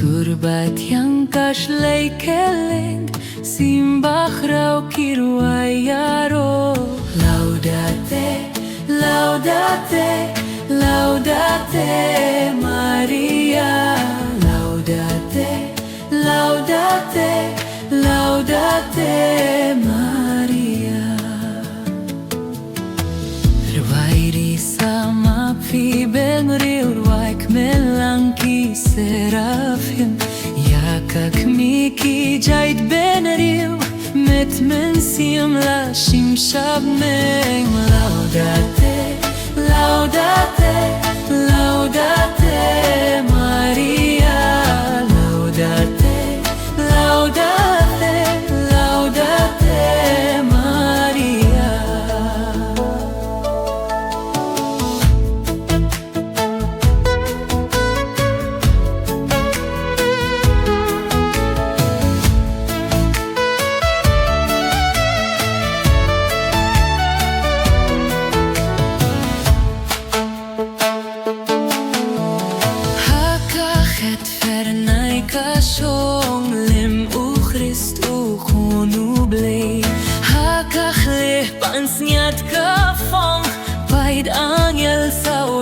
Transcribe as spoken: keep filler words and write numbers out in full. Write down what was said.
Tur ba thiang ka shlei kylliñ, sim ba khraw ki rwai ïaroh. Laudate, laudate, laudate Maria. Laudate, laudate, laudate Maria. Rwai ri sa ma phi bynriew, rwai kmen lang ki seraphim, ïa ka kmie ki jait bynriew, met mynsiem la shim sha bneng. Laudate, laudate, laudate Maria. Laudate, laudate, laudate Maria. Ha ka khet phyrnai ka shong lem U Khrist U Khun U Blei. Ha ka khleh pansngiat ka phong, pait angel saw